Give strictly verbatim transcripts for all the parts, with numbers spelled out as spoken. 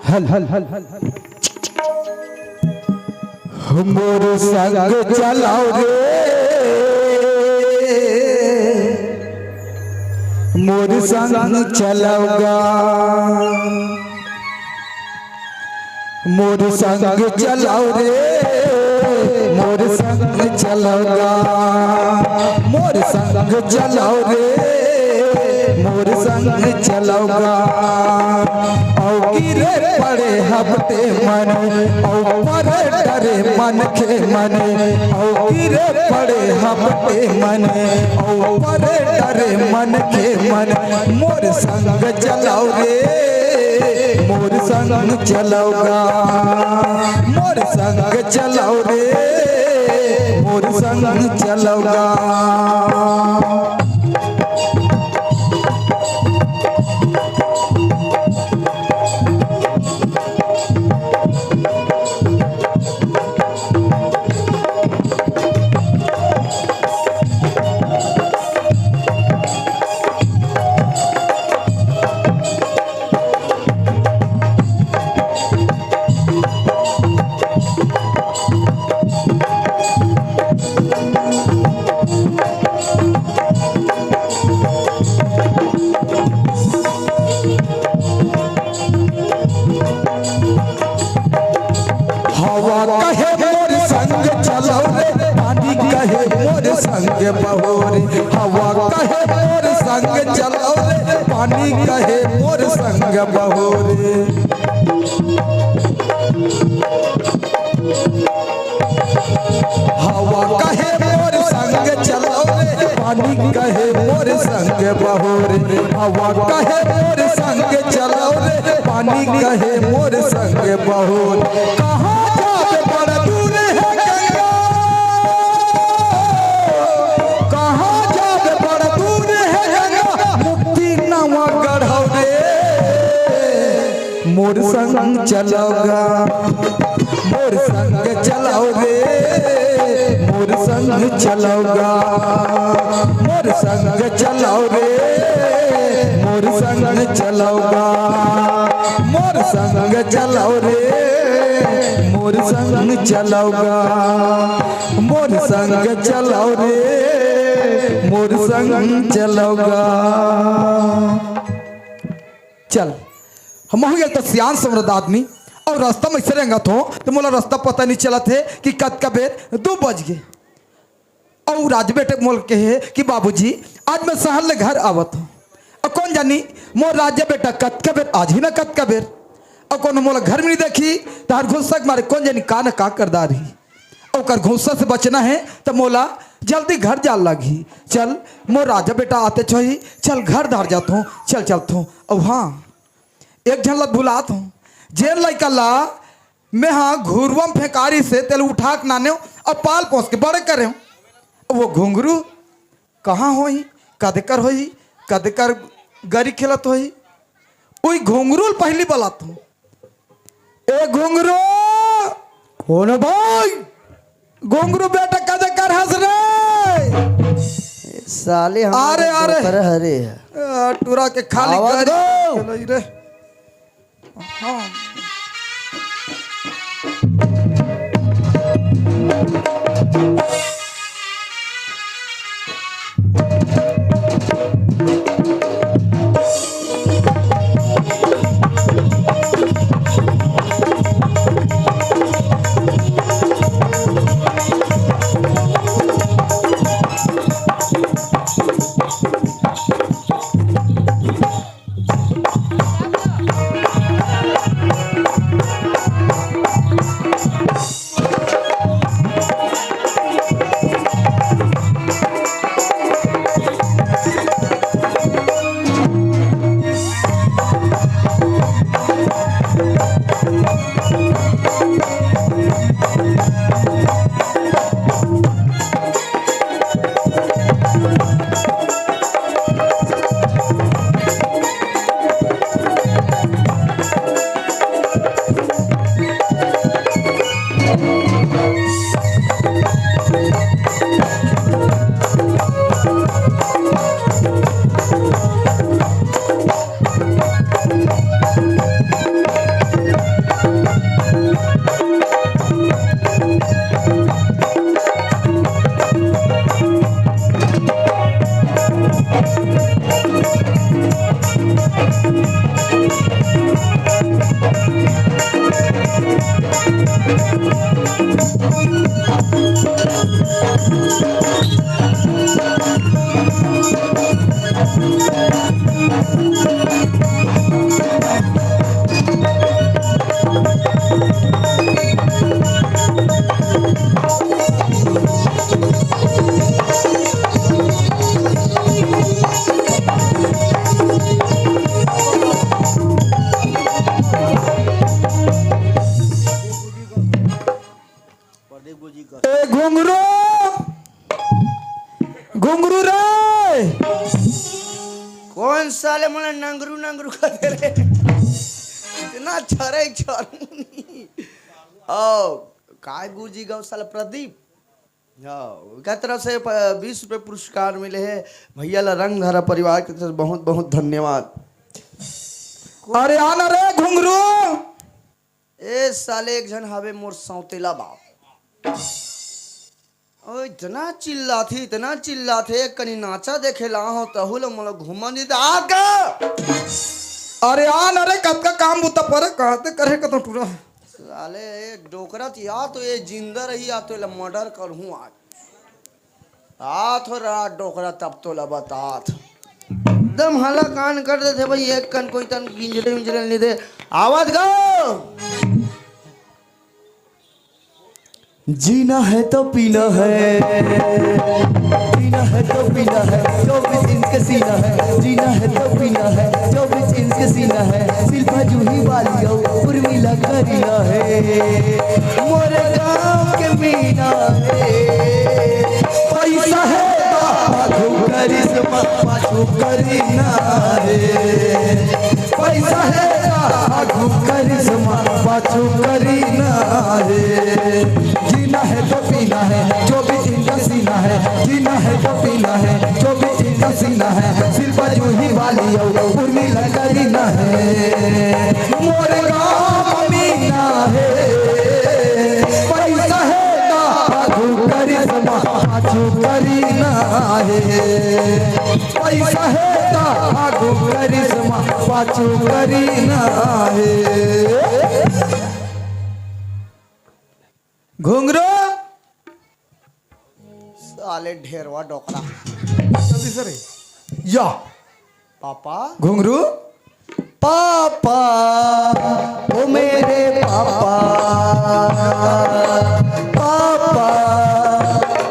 हल हल हल हल हल। मोर संग चलव रे, मोर संग चलव गा। मोर संग चलव रे, मोर संग चलव गा। मोर संग चलव रे, मोर संग चलव गा। अउ गिरे पड़े हपटे मन, अउ परे डरे मनखे मन। अउ गिरे पड़े हपटे मन, अउ परे डरे मनखे मन। मोर संग चलव रे, मोर संग चलव गा। मोर संग चलव रे, मोर संग चलव गा। हवा कहे मोर संग चलव रे, पानी कहे मोर संग बहो रे। हवा कहे मोर संग चलव रे, पानी कहे मोर संग बहो रे। हवा कहे मोर संग चलव रे, पानी कहे मोर संग बहो रे। हवा कहे मोर संग चलव रे, पानी कहे मोर संग बहो रे। कहाँ जाबे बड़ दूर हे गंगा, कहाँ जाबे बड़ दूर हे गंगा, मुक्ति नवा गढ़व रे। मोर संग चलव गा, मोर संग चलव रे, मोर संग चलव गा। मोर संग चलव रे, मोर संग चलव गा। मोर संग चलव रे, मोर संग चलव गा। मोर संग चलव रे, मोर संग चलव गा। चल, हमहू एक तो सियान समरद आदमी, अउ रस्ता म अइसे रेंगत हों, त मोला रस्ता पता नइ चलत हे कि कतका बेर दू बज गे। अउ राजा बेटा मोला कहे कि बाबूजी, आज मैं सहर ले घर आवत हों, अउ कोन जानी मोर राजा बेटा कतका बेर आ जही न कतका बेर, अउ कोनो मोला घर म नइ देखही, तहर गुस्सा के मारे कोन जानी का न का कर डारही। ओकर गुस्सा से बचना हे, त मोला जल्दी घर जाय ल लगही। चल, मोर राजा बेटा आतेच होही, चल घर डहर जाथों, चल चलथों। अउ हाँ, एक झन ल भुलात हों, जेन लइका ल मेंहा घुरुवा म फेंकारिस हे, तेला उठा के लानेंव अउ पाल पोस के बड़े करेंव। वो घुंघरू कहाँ होही, कतकर होही, कतकर गरी खेलत होही, उही घुंघरू ल पहिली बलात हों। ए घुंघरू! कोन भाई? घुंघरू बेटा कतकर हस रे? साले हम अरे, अरे। करे हरे। आ, टूरा के खाली आवाज गरी दो। खेलई रे। हाँ। ए घुंगरू, घुंगरू रे। कौन साले मोला नंगरू नंगरू कर दे रे? इतना छरे छरू नहीं। ओ, काय गुरुजी गौ साला प्रदीप? हाँ, ओकर तरफ से प-, बीस रुपये पुरस्कार मिले हे। भैया ला रंगधारा परिवार के तरफ से बहुत बहुत धन्यवाद। अरे आना रे घुंगरू। ए साले, एक झन हवे मोर सौतेला बाप। ओ, इतना चिल्लाथे, इतना चिल्लाथे, एक कनी नाचा देखे ला हो, तहू ले मोला घूमन दे, आ गा। अरे आना रे, कतका काम बुता परे, कहाँ ते करे कतो टूरा। साले, एक डोकरा त या तो ये जिंदा रही, या तो एला मर्डर करहूँ आज। आत हो रहा डोकरा, तब तो ला बतात। एकदम हला कान कर देथे भाई, एक कन कोई तन गिंजरे विंजरे नहीं दे। आवाज गाओ। जीना है तो पीना है, जीना है तो पीना है, चौबीस इंच का सीना है। जीना है तो पीना है, चौबीस इंच का सीना है। सिल्पा जूही वाली आओ, उर्मिला करीना है, मोरे गांव के मीना है। पैसा है तो आगू करिश्मा, पाछू करीना है। पैसा है तो आगू करिश्मा, पाछू करीना है। जीना है तो पीना है, चौबीस इंच का सीना है। जीना है तो पीना है, चौबीस इंच का सीना है। सिल्पा जूही वाली आओ, उर्मिला करीना है, मोरे गांव मीना है। पैसा है तो आगू करिश्मा, पाछू करीना है। पैसा है तो आगू करिश्मा, पाछू करीना है। घुंगरू। साले ढेरवा डोकरा। जल्दी से रे। या। पापा। घुंगरू। पापा, ओ मेरे पापा, पापा,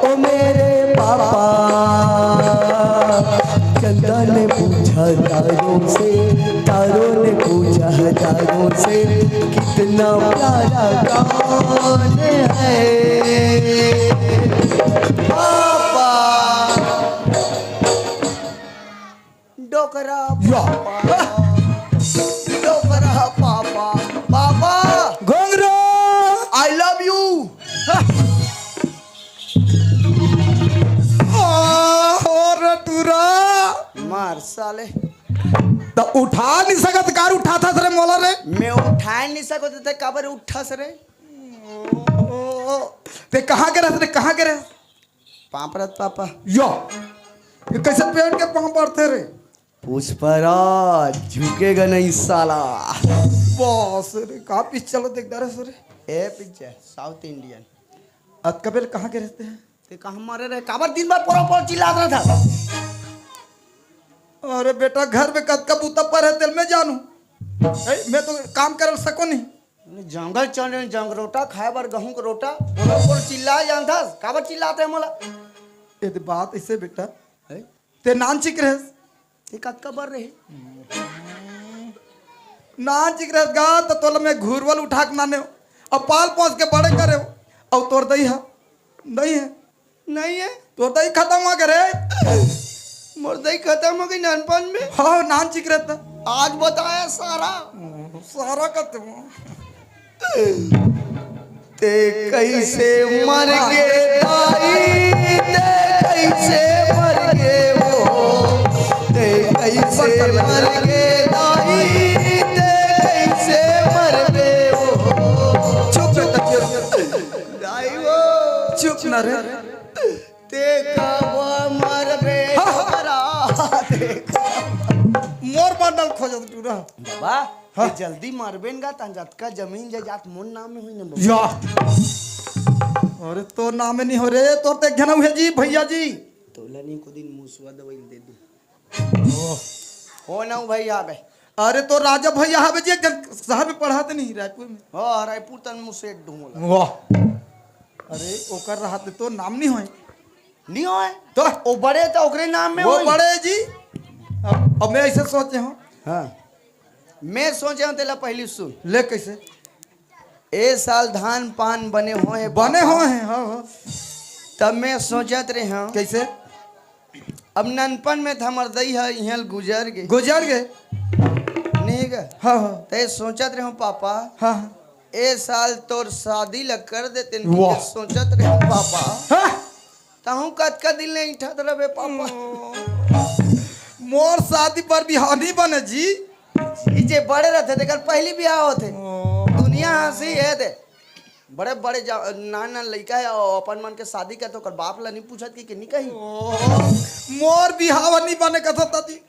ओ मेरे पापा। चंदा ने पूछा तारों से, तारों ने पूछा हजारों से, कितना प्यारा कौन है पापा। डोकरा या। पापा, डोकरा पापा, पापा। घुंगरू। I love you। आ, हो रे टूरा। मार साले। त उठा नहीं सकत, कार उठाथस रे मोला रे? मैं उठा नहीं सकत, ते काबर उठस रे? ते कहाँ के रहस रे, कहाँ के रहस? पाँव परत पापा। यो, ये कैसे पेट के पाँव पड़ते रे? पुष्पराज, झुकेगा नहीं साला। बस रे, का पिक्चर ला देखता रहे सो रे? ए पिक्चर, South Indian। अतका बेर कहाँ के रहते हैं? ते कहाँ मरे रहे? काबर दिन भर पोरो पोरो चिल्लात रहता? अरे बेटा, घर में कतका बूता पर है, तेल में जानू। ए, मैं तो काम करल सको नहीं। जंगल चले, जंगरोटा खाए बर गहूं के रोटा, पोरो पोरो चिल्ला जानथस, काबर चिल्लात रहे मोला? ए, ते बात ऐसे बेटा, हैं? ते नान चिक रहस। ते कतका बर रहे? नान चिक रहस गा, त तोला मैं घुरवल उठा के नाने हो। अब पाल पोस के बड़े करे हो। अब तोर दई हा? दई है? नहीं है। तोर दई खत्म हो गए रे। मोर दई खत्म हो गई नानपन में। हाँ, नान चिक रहता। आज बताया सारा। सारा खत्म। ते कैसे मर गे दाई, ते कैसे मर गे वो, ते कैसे मर गे दाई, ते कैसे मर गे वो। चुप बेटा, चुप। दाई वो। चुप ना रे। ते कब मरबे हाँ। हमारा? मोर बंडल खोजत टूरा। बाबा, हाँ। ते जल्दी मरबे न गा, तन जतका जमीन जायदाद मोर नाम में होई न बाबा। या। अरे तोर नाम में नहीं हो रे, तोर ते एक झन है जी, भैया जी। तोला नहीं को दिन मुसवा दवाई दे दूं। ओह। हो ना भाई यहाँ पे। अरे तो राजा भैया हवे जी, एक झन साहब में पढ़ाते नहीं रायपुर में। हाँ, रायपुर तन मुसेठ ढूंढला। वाह। अरे ओकर रहत तो नाम नहीं होए। नहीं होए? तो? वो बड़े तो ओकरे नाम में वो होई। बड़े जी। अब, अब मैं ऐसे सोचे हूँ। हाँ। मैं सोचे हूँ तेला पहली सुन। ले कैसे? ए साल धान पान बने होए हे बने पापा। होए हे, हाँ, हाँ। तब मैं सोचत रहे हूँ, कैसे? अब ननपन में त हमर दई ह इहाँ ले गुजर गे। गुजर गे। नहीं गा? हाँ, हाँ। त ए सोचत रहे हूँ पापा, हाँ, हाँ। ए साल तोर शादी ल कर देते, वाह। सोचत रहे हूँ पापा। हाँ। तहूँ कतका दिन ले ईंठत रबे पापा। मोर शादी बर बिहाव नहीं बने जी। जी, जे बड़े रहते तेकर पहली बिहाव होथे। ओ। दुनिया हंसी हे दे। बड़े बड़े जा-, नान नान लइका हे अउ अपन मन के शादी करथे, ओकर बाप ला नहीं पूछत कि, कि नहीं कही। ओ, मोर बिहाव नहीं बने कथो दादी।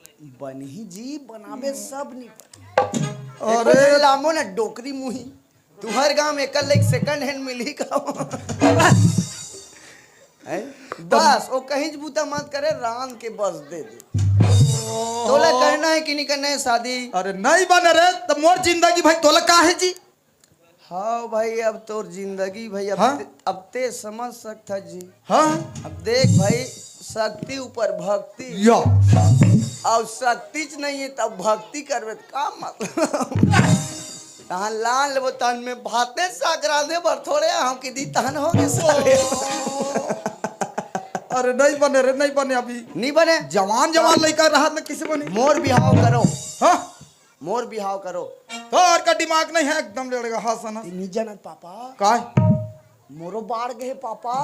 बनही जी, बनाबे सब नहीं बने। अरे। एको दिन लामो ना डोकरी मुही। तुहर गांव में एकर लइक second hand मिलही का? हैं? बस, वो कहीं बूता मत करे, रांध के बस दे दे। तोला करना हे कि नहीं करना हे शादी? अरे नहीं बने रे, त मोर जिंदगी भाई तोला का हे जी? हाँ भाई, अब तोर जिंदगी भाई, अब हाँ? ते, अब ते समझ सकता जी। हाँ? अब देख भाई, शक्ति ऊपर भक्ति। या। अउ शक्तिच नहीं हे, तब भक्ति करबे त का मतलब? तहां लान लेबो, तहन में भाते साग रांधे बर थोड़े हम कि दी तहन हो गे साले। अरे नहीं बने रे, नहीं बने अभी। नहीं बने? जवान, जवान लइका रहत न किसे बने? मोर बिहाव करो। हाँ? मोर बिहाव करो। तोर का दिमाग नहीं हे एकदम लड़ेगा, हाँ सना। ते नहीं जानत पापा। काय? मोरो बाढ़ गे पापा।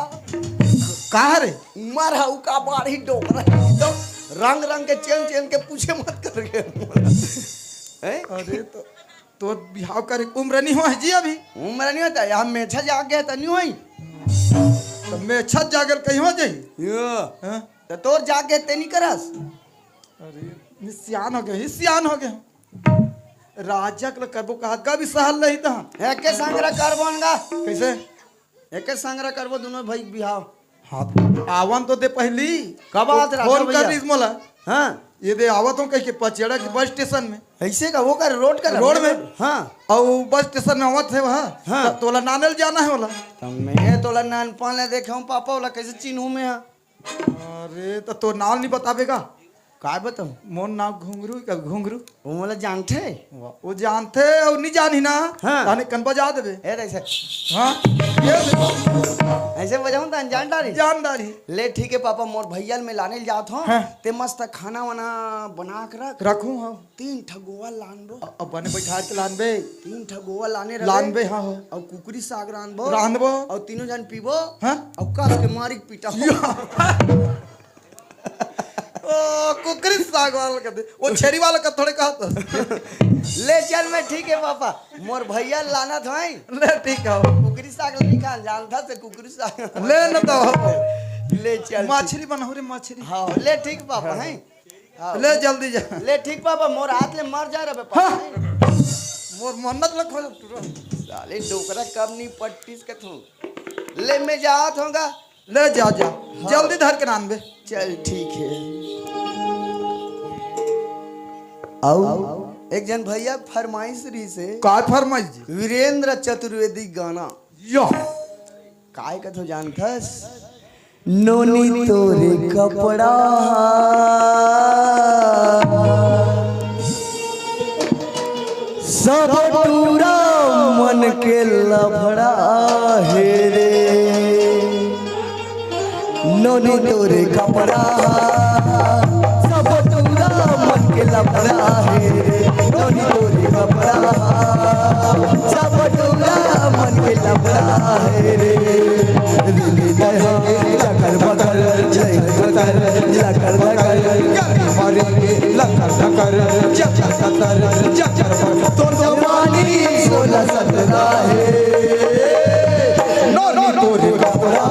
का रे? उमर ह उका बाढ़ ही डोकरा। एकदम रंग रंग के चेन चेन के पूछे मत कर गे। हैं? अरे तो तोर बिहाव करे के उम्र नहीं होए जी अभी। उम्र नहीं होता, यहाँ मेछा जाग गया त नहीं होई। त मेछा जागल कहीं हो जाही। यो। हाँ? त तोर जाग गया ते नहीं करस। अरे, नि सियान हो गए, ही सियान हो गए। राजा के करबो कहत का भी सहल नहीं त। एके संगरा करबो न गा। कैसे? एके संगरा करबो दोनों भाई के बिहाव। हाँ, आवन तो दे पहली। कब आवत राजा फोन कर भैया? रहीस मोला। हाँ। ये दे आवत हूँ कह के पचेड़ा के बस स्टेशन में। ऐसे का वो कर रोड का रोड में? हाँ। अउ बस स्टेशन में आवत हे वहाँ। हाँ। त तोला नाने ल जाना हे ओला। त मैं तोला नान पान ले देखे हूँ पापा, ओला कैसे चिन्हूँ मैं हाँ? अरे, त तोर नाव नहीं बताबे का? काय बताऊं? मोर नाव घुंगरू, का घुंगरू? वो मोला जानथे? वाह, वो जानथे अउ नहीं जानही ना? हाँ। ताने कन बजा देबे। ए, ऐसे। हाँ, ये दे। ऐसे बजाऊं त जान डारी? जान डारी। ले ठीक हे पापा, मोर भैया ल मैं लाने ल जात हूँ। हाँ। ते मस्त खाना वाना बना के रख। रखूं, हाँ। तीन ठा गोवा लानबो। अ-, अब बने बैठा के लानबे। तीन ठा गोवा लाने रहे। लानबे, हाँ, हो। अउ कुकरी साग रांधबो। रांधबो। अउ तीनों जन पीबो। हाँ। अउ कस के मारी के पीटा। या। ओ, कुकरी साग वाला कहते। वो छेरी वाला का थोड़े कहत। ले चल, मैं ठीक हे पापा। मोर भैया लाना था ही। ले ठीक हे। कुकरी साग नहीं खा, जानता से कुकरी साग। ले न तो। ले चल। मछरी बनाओ रे, मछरी। हाँ, ले ठीक पापा, हाँ। हैं? हाँ। ले जल्दी जा। ले ठीक पापा, मोर हाथ ले मर जा रे पापा। हाँ। मोर मन्नत ल खो जा तू रे। साले डोकरा कब नहीं पट्टीस के थू। ले मैं जात हूँ गा। ले जा, जा। हाँ। जल्दी धर के रांधबे। चल ठीक हे। अउ एक जन भैया फरमाइश रहीसे। का फरमाइश जी? वीरेंद्र चतुर्वेदी गाना। यो। काय कथो जानथस? नोनी तोरे कपड़ा सब टूरा मन के लफड़ा हे रे। नोनी तोरे कपड़ा सब टूरा मन के लफड़ा हे रे। नोनी तोरे कपड़ा सब टूरा मन के लफड़ा हे रे। चकर बकर, चकर बकर, लकर लकर, मारे लकर लकर, चकर कतर, चकर बकर। तोर जवानी सोलह सतरा हे। नोनी तोरे कपड़ा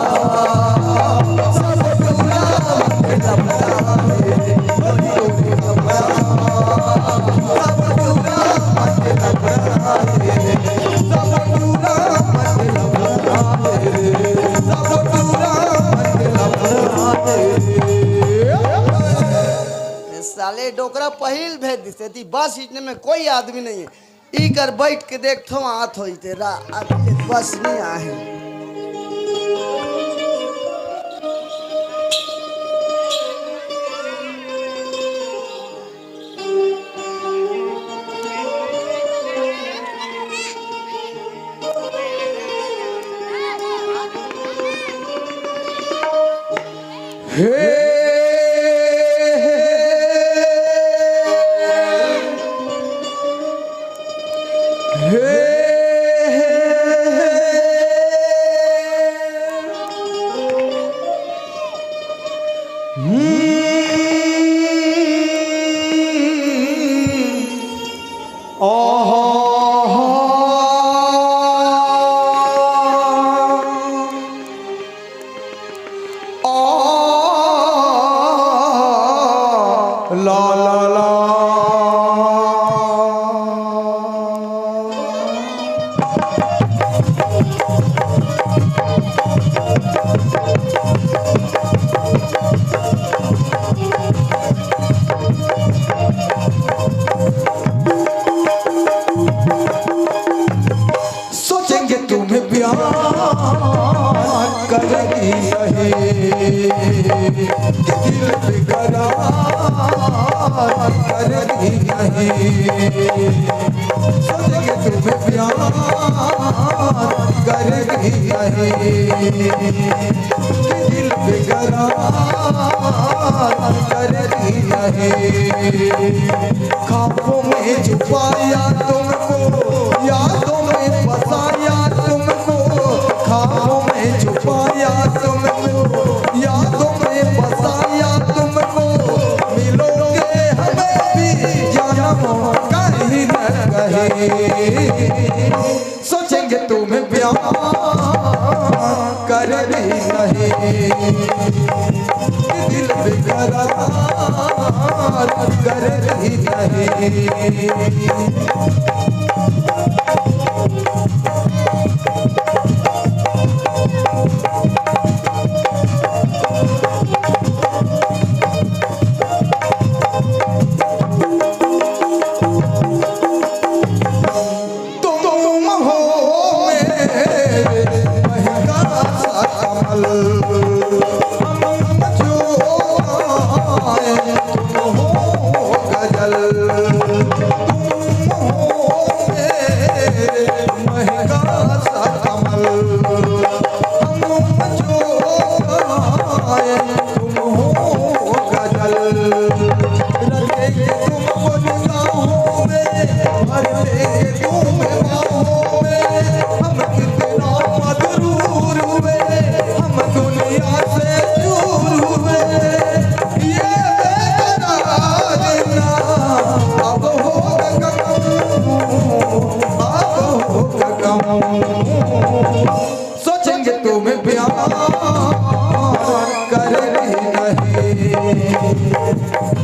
सब टूरा मन के लफड़ा हे। नोनी तोरे कपड़ा सब टूरा मन के लफड़ा हे। ए साले डोकरा पहिल भेज दिस, एती बस इतने में कोई आदमी नहीं है। ई कर बैठ के देख थो आत होई तेरा, अभी बस नहीं आहे। हे, हे, हे, हम्म। आहा। आ, ला, ला, ला। सोचेंगे तुम्हें प्यार करेगी नहीं, कि दिल बेकरार करेगी नहीं। सोचेंगे तुम्हें प्यार करेगी नहीं, कि दिल बेकरार करेगी नहीं। ख्वाबों में छुपाया तुमको, यादों में बसाया तुमको, ख्वाबों में छुपाया तुमको, यादों में बसाया तुमको, मिलोगे हमें भी जन्म कहीं न कहीं। सोचेंगे तुम्हें प्यार कर भी नहीं, दिल बेकरार कर भी नहीं। तुम हो मेरे महका सा कमल, हम जो गाएं तुम हो गजल। तुम हो मेरे महका सा कमल, हम जो गाएं तुम हो गजल। रखेंगे तुमको निगाहों में, भर लेंगे तुम्हें बाहों में। हम कितना मगरूर हुए, हम दुनिया से दूर हुए। ये बेकरार ना अब होगा कम, अब होगा कम। सोचेंगे तुम्हें प्यार कर भी नहीं,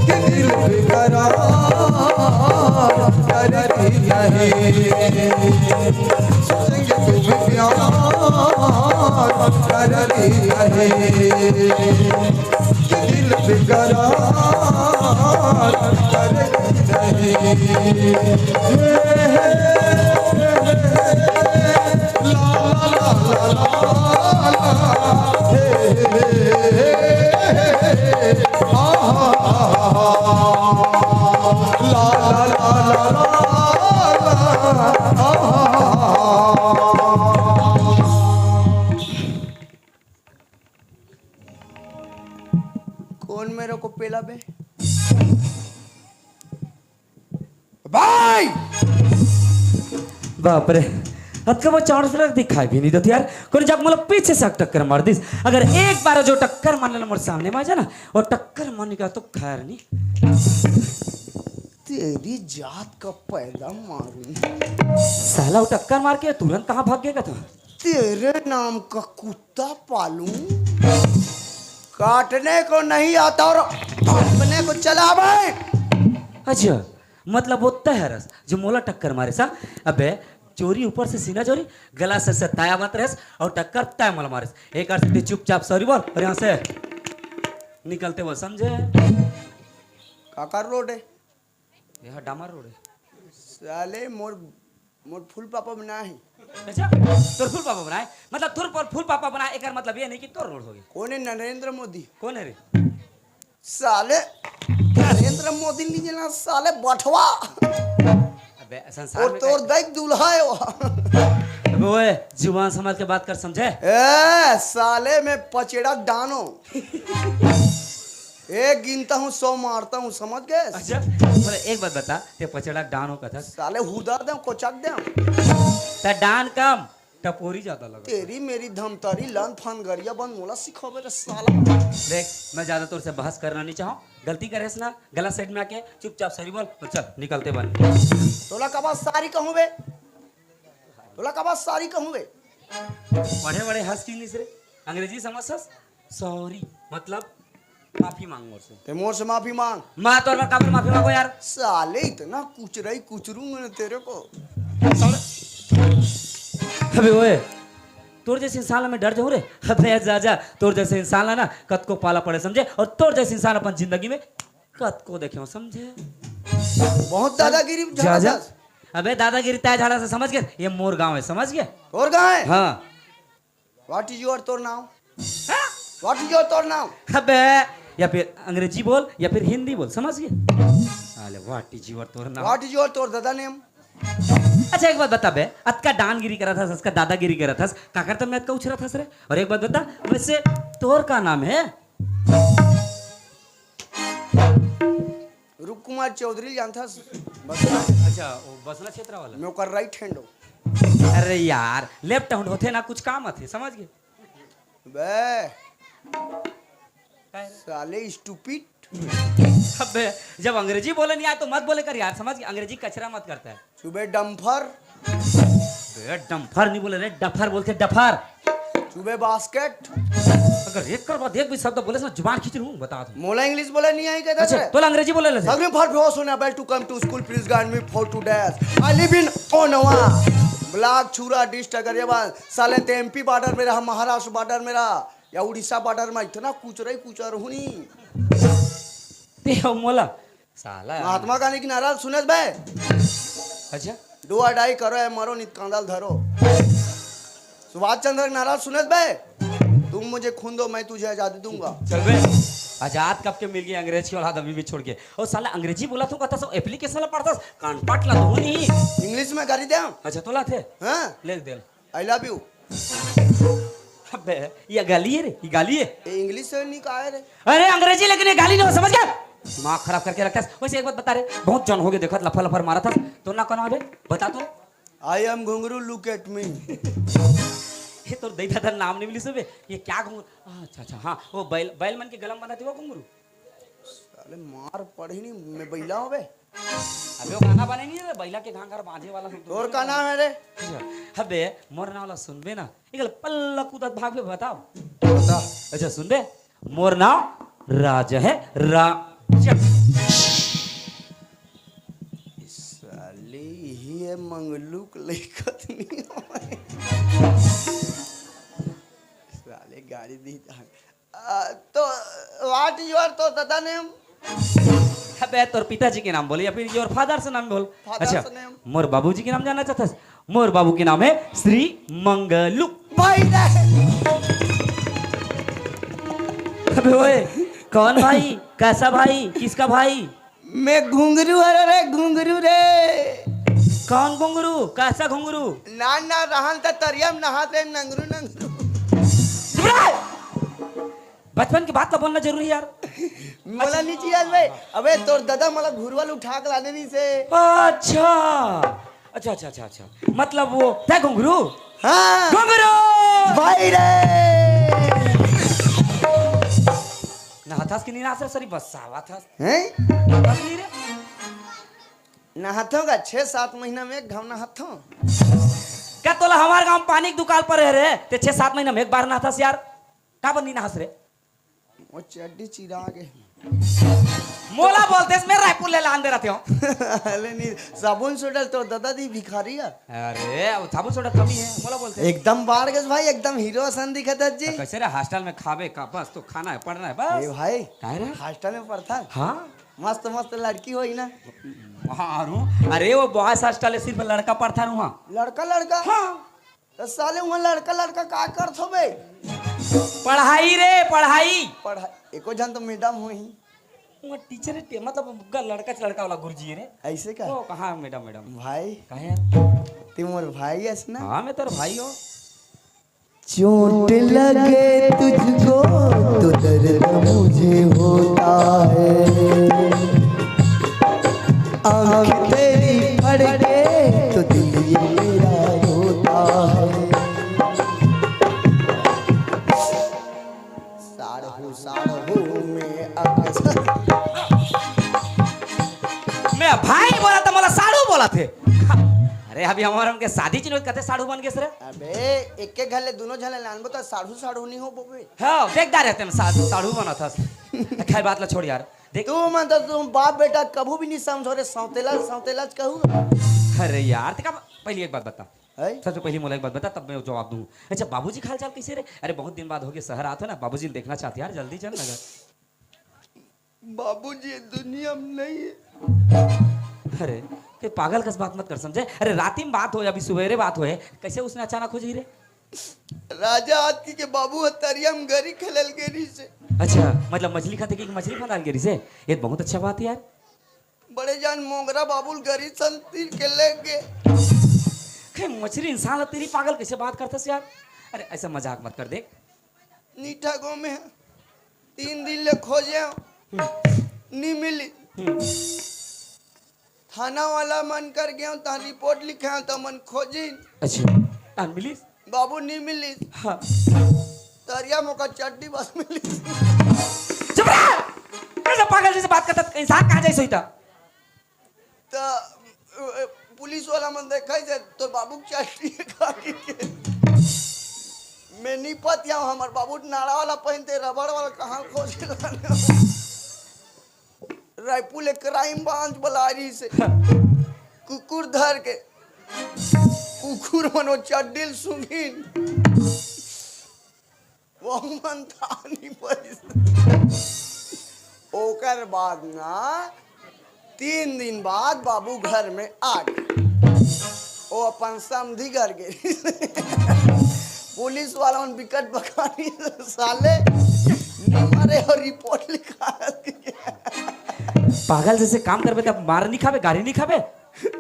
कि दिल बेकरार कर भी नहीं। सोचेंगे तुम्हें प्यार कर भी नहीं, कि दिल बेकरार कर भी नहीं। कौन मेरे को पेला बे? भाई! बाप रे, अतका वो चार सौ दिखाई भी नहीं देते यार। कोन जब मोला पीछे से टक्कर मार दिस, अगर एक बार जो टक्कर मारने मोर सामने में आ जाए ना, और टक्कर मारने का तो खैर नहीं। तेरी जात का पैदा मारूं। साला वो टक्कर मार के तुरंत कहाँ भाग गया था? तेरे नाम का कुत्ता पालूं, काटने को नहीं आता और भौंकने को चला बे। अच्छा, मतलब वो तय हरस जो मोला टक्कर मारे सा। अबे चोरी ऊपर से सीना चोरी, गला से, से ताया मत रहस और टक्कर तय मोला मारस। एक बार से चुपचाप सॉरी बोल और यहाँ से निकलते बोल, समझे? काकर रोड है? यह डामर रोड है। साले मोर, मोर फूल पापा बनाए हैं। अच्छा, तोर फूल पापा बनाए? मतलब तोर पर फूल पापा बनाए, एकर मतलब ये नहीं कि तोर रोड हो गया। कौन है नरेंद्र मोदी? कौन है रे? साले नरेंद्र मोदी नहीं जना, साले बठवा। अबे संसार और में तोर कहीं दाई दूल्हा है वो। तो ओए, जुबान संभाल के बात कर, समझे? ए, साले, मैं पचेड़ा डानो। एक गिनता हूँ, सौ मारता हूँ, समझ गए? अच्छा, बोले, एक बात बता, ते पचेड़ा डानो कथस। साले, हुदा दे, कोचक दे। ते डान कम, टपोरी ज्यादा लगा। तेरी मेरी धमतरी, लन फन गरिया बन, मोला सिखावे रे साला। देख, मैं ज्यादा तोर से बहस करना नहीं चाहूँ। गलती करेस ना, गलत साइड में आके चुपचाप सॉरी बोल और चल, निकलते बन। तोला कबा सारी कहूँ बे? तोला कबा सारी कहूँ बे? बड़े बड़े हंस की इंग्लिश रे, अंग्रेजी समझ हस? सॉरी मतलब माफी मांग मोर से। ते मोर से माफी मांग। माँ तोर बर काबर माफी मांगो यार? साले, इतना कुचराई कुचरूंगा ना तेरे को। अबे ओए, तोर जैसे इंसान ला मैं डर जाऊं रे। अबे जा जा, तोर जैसे इंसान ला ना कतको पाला पड़े, समझे? और तोर जैसे इंसान अपन जिंदगी में कतको देखे हो, समझे? बहुत दादागिरी जा जा। झाड़त हस। अबे दादागिरी तय झाड़ा से, समझ गए? ये मोर गांव है, समझ गए? तोर गांव है? हाँ। What is your तोर नाम? What is your तोर नाम? अबे, या फिर अंग्रेजी बोल या फिर हिंदी बोल, समझ गए? साले, what is your तोर नाम? What is your तोर दादा name? अच्छा, एक बात बता बे, अतका डानगिरी करत हस, अतका दादागिरी करत हस, काकर त मैं अतका उछरत हस रे? और एक बात बता, वैसे तोर का नाम है? रूप कुमार चौधरी जानथस? बसना। अच्छा, वो बसना क्षेत्र वाला? मैं ओकर right hand हूँ। अरे यार, left hand होथे ना, कुछ काम आथे, समझ गए? बे, काय रे? साले stupid। अबे, जब अंग्रेजी बोले नहीं आए तो मत बोले कर यार, समझ गए? अंग्रेजी कचरा मत करता है। सुबह डम्फर। बे, डम्फर नहीं बोले रे, डफर बोलते, डफर। सुबह बास्केट। अगर एक कर बाद एक भी शब्द बोले ना, जुबान खींच लूं, बता दूं। मोला इंग्लिश बोले नहीं आई कहता अच्छा, थे? तोला अंग्रेजी बोले ले। सगळी फर बेहोश होने, well to come to school, please guide me for two days. I live in Onawa. Block छुरा डिस्ट्रिक्ट गरियाबंद। साले ते एमपी बॉर्डर में रहा, महाराष्ट्र बॉर्डर में रहा, या उड़ीसा बॉर्डर में, इतना कुचरई कुचर हुनी। ते हो मोला साला। महात्मा गांधी के नारा सुनेस बे? अच्छा। Do or die करो या मरो, नित कांदा ल धरो। सुभाष चंद्र के नारा सुनेस बे? तुम मुझे खून दो, मैं तुझे आजादी दूंगा। चल बे, आजाद कब के मिल गए अंग्रेज के औलाद अभी भी छोड़ के। और साला अंग्रेजी बोला तो कहता सब एप्लीकेशन ला पढ़ता, कानपाट ला दो नहीं। इंग्लिश में गाली दे। अच्छा, तोला थे? हाँ। ले दे। I love you। अबे, ये गाली है रे, ये गाली है। ये इंग्लिश से नहीं कहा है रे। अरे, अंग्रेजी, लेकिन ये गाली नहीं हो, समझ गया? दिमाग खराब करके रखता है। वैसे एक बात बता रे, बहुत जन हो गए, देखत लफर लफर मारा था। तो ना कौन है बे? बता तो। I am घुंगरू, look at me। ये तो दई दादा नाम नहीं मिली सबे। ये क्या घुंगरू? अच्छा, अच्छा, हाँ, वो बैल, बैल मन के गलम बनाते वो घुंगरू। साले मार पड़ी नहीं, मैं बैला हूँ बे। अबे वो गाना बने नहीं रे, बैला के घाघर बांधे वाला हम तो तोर का नाम है रे? अच्छा, अबे मोर नाम ला सुनबे ना, इकल पल्ला कूदत भागबे, बताओ। बता। अच्छा सुनबे, मोर नाम राज है, राज। साले ही है मंगलू के लइका तो नहीं होय। साले गाड़ी दी। आ, तो what your तो दादा name? अबे तोर पिताजी के नाम बोल या फिर your father से नाम बोल। Father अच्छा, से name। मोर बाबूजी के नाम जानना चाहता है? मोर बाबू के नाम है श्री मंगलू। भाई रे। अबे ओए, कौन भाई? कैसा भाई? किसका भाई? मैं घुंगरू हरे रे, घुंगरू रे। कौन घुंगरू? कैसा घुंगरू? ना ना, रहन त तरिया में नहात रहे, नंगरू नंगरू। चुप रह! बचपन की बात तो बोलना जरूरी है यार। मोला नहीं चाहिए बे। अबे तोर दादा मोला घुरवा ल उठा के लाने नहीं से। अच्छा, अच्छा, अच्छा, अच्छा, अच्छा। मतलब वो तै घुंगरू? हाँ। घुंगरू। भाई रे। नहाथस कि नहीं नहाथस रे, बस्सावा थस। हैं? नहाथस नहीं रे? नहाथों का छह सात महीना में एक घाव नहाथों। का तोला हमार गांव पानी के दुकाल पर रह रे, ते छह सात महीना में एक बार नहाथस यार? का बनी नहास रे? वो चड्डी चिरा गे। मोला बोलते मैं रायपुर ले लान दे रहते हो। अरे नहीं, साबुन सोडा तो दादा दी भिखारी है। अरे, अब साबुन सोडा कमी है, मोला बोलते। एकदम बाढ़ गए भाई, एकदम हीरो असन दिखत है जी। तो कैसे रे, हॉस्टल में खाबे का, बस तो खाना है, पढ़ना है, बस। ए भाई, काहे रे? हॉस्टल में पढ़ता? हाँ। मस्त मस्त लड़की होई ना? हाँ, अरे वो बॉयज हॉस्टल है, सिर्फ लड़का पढ़ता रहूँ वहाँ। लड़का लड़का? हाँ। तो साले वहाँ लड़का लड़का का करत हो बे? पढ़ाई रे, पढ़ाई। पढ़ा-, एको झन तो मैडम होही। वो टीचर है, टे-, मतलब, ग-, लड़का, लड़का वाला गुरुजी है रे। ऐसे का? ओ, कहाँ, मैडम, मैडम? भाई। कहाँ यार? तू मोर भाई हस ना? हाँ, मैं तोर भाई हूँ। चोट लगे तुझको तो दर्द मुझे होता है, आँख तेरी फड़के तो दिल ये मेरा रोता है। साढ़ू, साढ़ू में अक्सर। मैं भाई बोला था, मोला साढ़ू बोला थे। अरे, अभी हमर मन के शादी चिन्ह कते साढ़ू बन गेस रे। अबे, एक के घर ले दोनों झन ले लानबो त साढ़ू, साढ़ू नहीं हो बोबे। हाँ, देखदा रहते हम साढ़ू, साढ़ू बना था। खैर, बात ला छोड़ यार। देख। तू मन तो तुम बाप बेटा कभू भी नहीं समझो रे, सौतेला, सौतेला कहू। अरे यार, तेका पहली एक बात बता। है? सबसे पहली मोला एक बात बता, तब मैं जवाब दूँ। अच्छा, बाबूजी के हाल चाल कैसे रे? अरे, बहुत दिन बाद हो गए, शहर आत हो ना, बाबूजी ने देखना चाहते यार, जल्दी चल ना घर। बाबूजी ये दुनिया में नहीं है। अरे, ते पागल कस बात मत कर, समझे? अरे, राती में बात होय, अभी सुबेरे बात होय, कैसे उसने अचानक हो जाई रे? राजा आती के बाबू ह तरिया में गरी खेलल गे रहिस हे। अच्छा, मतलब मछली खाते कि मछली फंदाल गे रहिस हे? ये बहुत अच्छा बात है यार। बड़े जान मोंगरा बाबू ल गरी संग तीर के ले गे। खै मछली इंसान ल तीरी, पागल कैसे बात करथस यार? अरे, ऐसा मजाक मत कर, देख। नीठा गाँव में तीन दिन ले खोजे, नी मिली। थाना वाला मन कर गए, तहाँ रिपोर्ट लिखे, त मन खोजिन। अच्छा, तान मिलिस? बाबू नी मिलिस। हाँ। तरिया मोका चड्डी बस मिलिस। चुप रह! कैसे पागल जैसे बात करता? इंसान कहाँ जाए सोईता? त, अ, पुलिस वाला मन देखा से, "तोर बाबू के चड्डी कहाँ गिर गे?" मैं नहीं पतिया, हमर बाबू नाड़ा वाला पहनते, रबड़ वाला कहाँ खोज के लाने? रायपुर ले क्राइम ब्रांच बुला रहिस हे। कुकुर धर के, कुकुर मन वो चड्डी ल सूंघिन। वो मन थानी परिस। ओकर बाद ना, तीन दिन बाद बाबू घर में आ गे। वो अपन समधी घर गे। पुलिस वाला मन बिकट बखानी, साले नी मरे हो, रिपोर्ट लिखा। पागल जैसे काम करबे तब मार नहीं खाबे, गारी नहीं खाबे।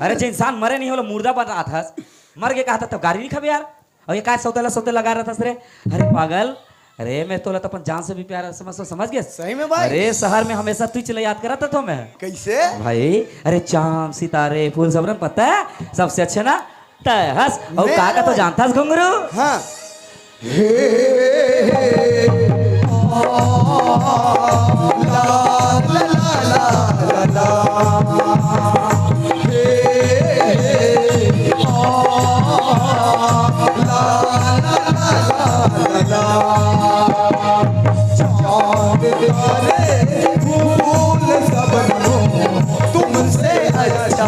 अरे, जे इंसान मरे नहीं होला, मुर्दा बन रहा था, मर के कहा था तब गारी नहीं खाबे यार। अउ ये काय सौतेला सौतेला लगा रहा था रे? अरे पागल, अरे मैं तोला तो अपन जान से भी प्यारा समझ, समझ गया। सही में भाई? अरे शहर में हमेशा तुझ ला याद करत रहिथों मैं। कैसे? भाई, अरे चांद, सितारे, फूल सब रंग पता है, सबसे अच्छा ना तय हस। अउ मैं का का तो भाई। जानता हस घुंगरू? हाँ। चांद तारे फूल शबनम, तुमसे अच्छा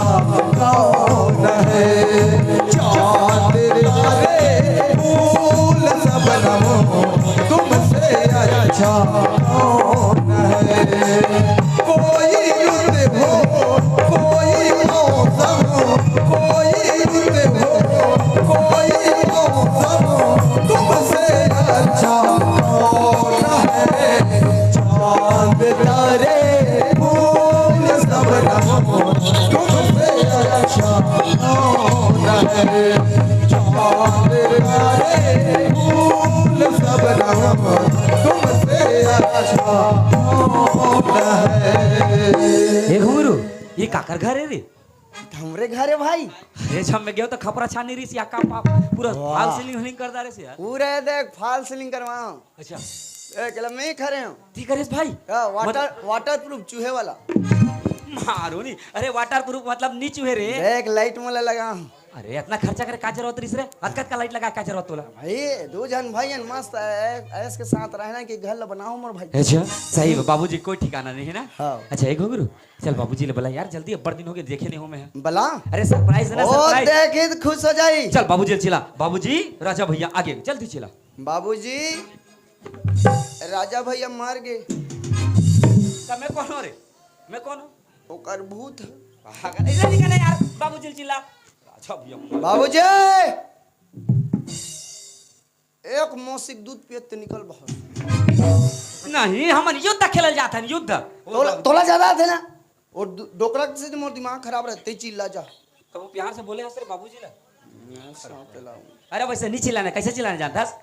कौन है? चांद तारे फूल शबनम, तुमसे अच्छा कौन है? कोई रुत हो, कोई मौसम, कोई रुत हो, कोई मौसम, तुमसे अच्छा कौन है? चांद तारे फूल शबनम, तुमसे अच्छा कौन है? चांद तारे फूल शबनम, तुमसे अच्छा कौन है? ए घुंगरू, ये काकर घर है रे? हमरे घर है भाई। अरे जब मैं गयो तो खपरा छानी रहिस या का पाप, पूरा वाह। False ceiling कर डारे से यार। पूरा देख false ceiling करवाओ। अच्छा। ए, कलम में ही खड़े हो। ठीक करिस भाई। का वाटर, मत- Waterproof चूहे वाला। मारो नहीं। अरे waterproof मतलब नी चूहे रे। देख light मोला लगा। अरे इतना खर्चा करे का जरूरत रहिस रे? अतका का light लगा का जरूरत तोला? भाई, दो जन भाई हैं, मस्त ऐश के साथ रहना कि घर ला बनाओ मोर भाई। अच्छा, सही बा, बाबूजी कोई ठिकाना नहीं है ना? हाँ। अच्छा, एक घुंगरू, चल बाबूजी ले बुला यार, जल्दी, अब्बड़ दिन हो गए, देखे नहीं हो मैं। बुला। अरे surprise है ना, ओ, surprise। देखे तो खुश हो जाई। चल बाबूजी ले चिल्ला, "बाबूजी, राजा भैया आ गे," जल्दी चिल्ला। बाबूजी, राजा भैया मर गे। तब मैं कौन हूँ रे? मैं कौन हूँ? ओकर भूत है। पागल, ऐसे नहीं कहना यार, बाबूजी ले चिल्ला। अच्छा भैया मर गे। बाबूजी! एक मौसिक दूध पियत ते निकल बाहर। नहीं, हमन यो तक खेलल जात हन युद्ध। तोला, तोला ज्यादा आथे ना। और दो-, डोकरा से मोर दिमाग खराब रहथे, चिल्ला जा। कबो प्यार से बोले हस रे बाबूजी ला? अरे वैसे नहीं चिल्लाना, कैसे चिल्लाना जानता हस?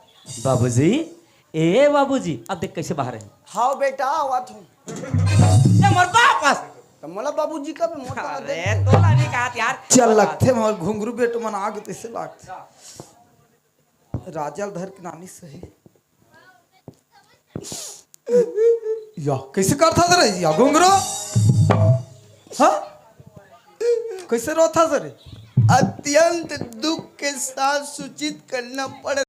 बाबूजी, ए बाबूजी, अब देख कैसे बाहर है। हाव बेटा, आवत हूँ। ये मोर बाप हस। तो मोला बाबूजी का भी मोटा अरे तोला नहीं कहा यार। चल लगथे मोर घुंघरू बेटो मन आगे तैसे लागथे। राजा ल धर के नानी सही। या, कैसे करथा रे या घुंघरू? हाँ? कैसे रोथा रे? अत्यंत दुख के साथ सूचित करना पड़